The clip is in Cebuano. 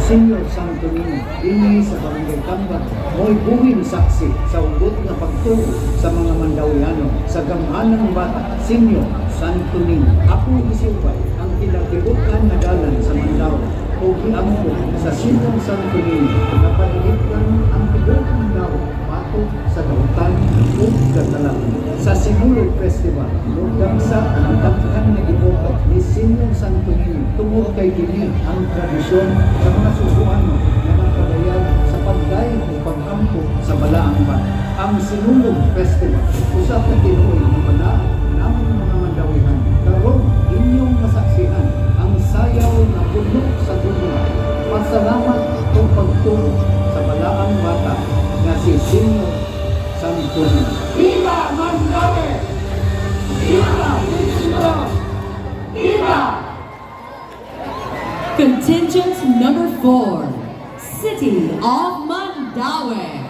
Senior Santo Niño dinhi sa Barangay Tamban mo'y buhing saksi sa hugot nga pagtuo sa mga Mandauyano sa gamhanang bata, Senior Santo Niño. Ako gisumpay ang kinatibuk-an nga dalan sa Mandaue o giampo sa Senior Santo Niño nga panilipdan ang tibuok Mandaue batok sa dautan ug katalawan. Sa Sinulog Festival, mudagsa ang daghan nga deboto ni Senior Santo Niño tungod kay kini ang tradisyon sa mga Sugbuano nga magpadayag sa pagdaig o pag-ampo sa balaang bata. Ang Sinulog Festival, usa ka tinuig nga panaad namong mga Mandawihan. Karon inyong masaksihan ang sayaw nga puno sa gugma, pasalamat ug pagtuo sa balaang bata nga si Senior Santo Niño. Viva Mandaue! Viva Viva! Viva! Contingent number 4, City of Mandaue.